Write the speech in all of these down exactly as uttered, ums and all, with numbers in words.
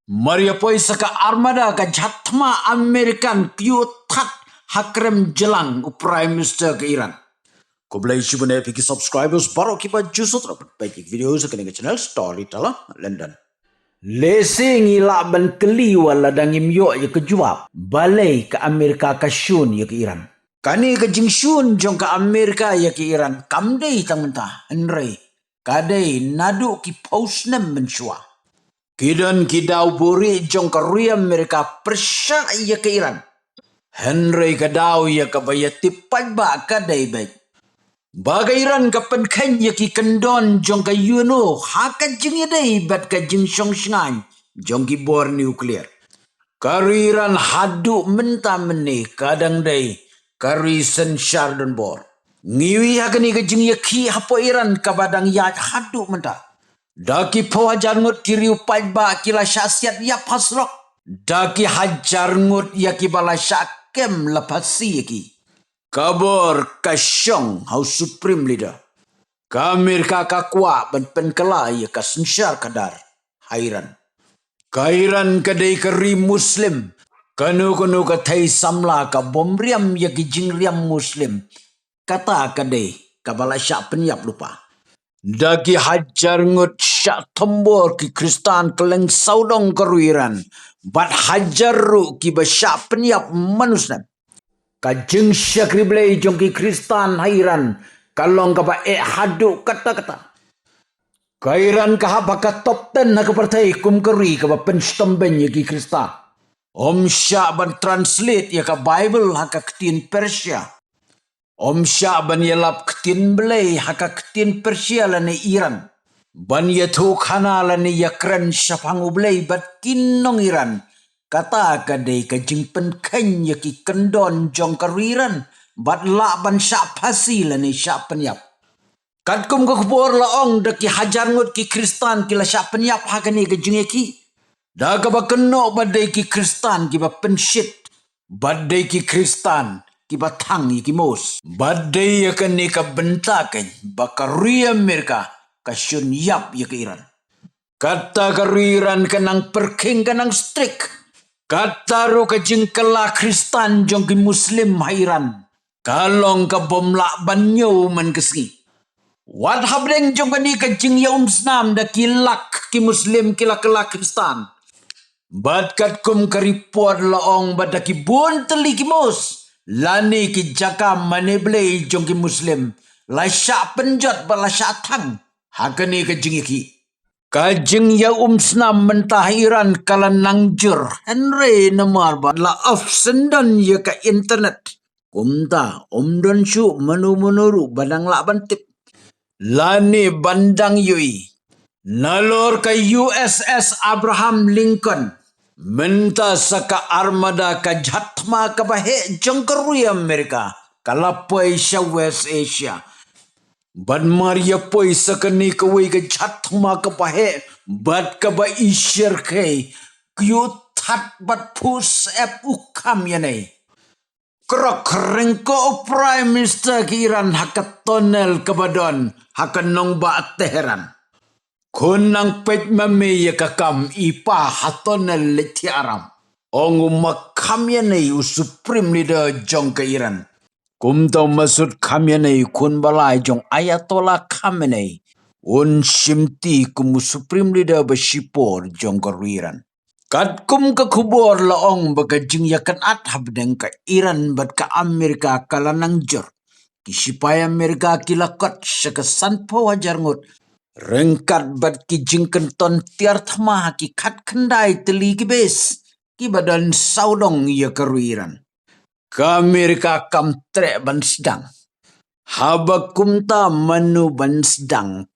Mar ïa poi sa ka armada ka jhat thma American kyiuh that ha krem jlang u Prime Minister ka Iran. Khublei shibun ïa phi ki subscribers baroh kiba ju sngewthuh ban peit ïa ki video sa kane ka channel Storyteller London. Lehse ngi lah ban kylli wat lada ngim ïoh ïa ka jubab, balei ka America ka shun ïa ka Iran. Kane ka jingshun jong ka America ïa ka Iran kam dei tang mynta, hynrei ka dei naduh ki phew snem mynshuwa. Ki don ki daw buhrieh jong ka ri America pyrshah ïa ka Iran. Hynrei ka daw ïa kaba ïatip paidbah ka dei beit ba ka Iran ka pynkheiñ ïa ki kyndon jong ka UNO ha ka jingïadei bad ka jingshong shngaiñ jong ki bor nuclear. Ka ri Iran haduh mynta mynne ka dang dei ka ri synshar donbor. Ngi ïohi ha kane ka jingïakhih hapoh Iran kaba dang ïaid haduh mynta. Da ki phew hajar ngut ki riew paidbah ki la shah siat ïap ha surok. Da ki hajar ngut ïa kiba la shah kem la phasi ïa ki. Ka bor ka shong ha u Supreme Leader. Ka America ka kwah ban pynkylla ïa ka synshar khadar ha Iran. Ka Iran ka dei ka ri Muslim. Kano kano ka thei samla ka bym riam ïa ki jingriam Muslim. Kata ka dei kaba la shah pynïap lypa. Da ki hajar ngut shah thombor ki Khristan kylleng sawdong ka ri Iran. Bad hajar ruh kiba shah pynïap man u snem. Ka jingshakri Blei jong ki Khristan ha Iran ka long kaba eh haduh katta katta. Ka Iran ka hap ha ka top ten ha ka pyrthei kum ka ri kaba pynshitom beiñ ïa ki Khristan. Ym shah ban translate ïa ka Bible ha ka ktien Persia. Ym shah ban ïalap ktien Blei ha ka ktien Persia lane Iran. Ban ïathuh khana lane ïakren shaphang u Blei bad ki nong Iran. Kata ka dei ka jingpynkheiñ ïa ki kyndon jong ka ri Iran bad lah ban shah phasi lane shah pynïap. Katkum ka khubor la ong da ki hajar ngut ki Khristan ki la shah pynïap ha kane ka jingïakhih. Da kaba kynnoh ba dei ki Khristan kiba pynshit. Bad dei ki Khristan kiba thang ïa ki mos. Bad dei ïa kane ka bynta keiñ ba ka ri America ka shun ïap ïa ka Iran. Kata ka ri Iran ka nang pyrkhing ka nang strict. Kata ruh ka jingkylla Khristan jong ki Muslim ha Iran. Ka long ka bym lah ban ñiew man ka sngi. Wat hapdeng jong kane ka jingïaumsnam da ki lak ki Muslim ki la kylla Khristan. Bad katkum ka report la ong ba da ki bun tylli ki mos lane ki jaka mane Blei jong ki Muslim la shah pynjot bad la shah thang ha kane ka jingïakhih. Ka jingïaumsnam mynta ha Iran ka la nang jur hynrei namar ba la off syndon ïa ka internet. Kumta ym don shuh mano mano ruh ba dang lah ban tip lane ban dang ïohi. Nalor ka U S S Abraham Lincoln mynta sa ka armada ka jhat thma kaba heh jong ka ri America ka la poi sha West Asia. Bad mar ïa poi sa kane kawei ka jhat thma kaba heh bad kaba ishyrkhei, kyiuh that bad phuh syep u kham ïanei. Krok ryngkoh u Prime Minister ka Iran ha ka tunnel kaba don ha ka nongbah Tehran. Khun nang peit ma me ïa ka kam, i pa ha tunnel leit thiah ram, ong u ma Khamenei u Supreme Leader jong ka Iran. Kumta u Masoud Khamenei khun ba lai jong Ayatollah Khamenei un shimti kum u Supreme Leader ba shipor jong ka ri Iran. Katkum ka khubor la ong ba ka jingïakynad hapdeng ka Iran bad ka Amerika ka la nang jur. Ki shipai Amerika ki la kot sha ka sanphew hajar ngut ryngkat bad ki jingkynton tiar thma ha ki khatkhyndai tylli ki base kiba don sawdong ïa ka ri Iran. Ka Amerika kam treh ban sdang. Haba kumta mano ban sdang?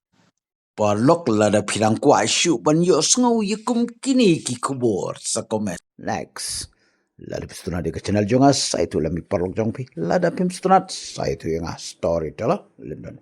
Paralok, lada phi dang kwah shuh ban ïohsngew ïa kum kine ki khubor sa comment. Next. Lada phi sngewtynnat ïa ka channel jong nga, sa ïathuh lem ïa paralok jong phi. Lada phim sngewtynnat, sa ïathuh ïa nga. Storyteller London.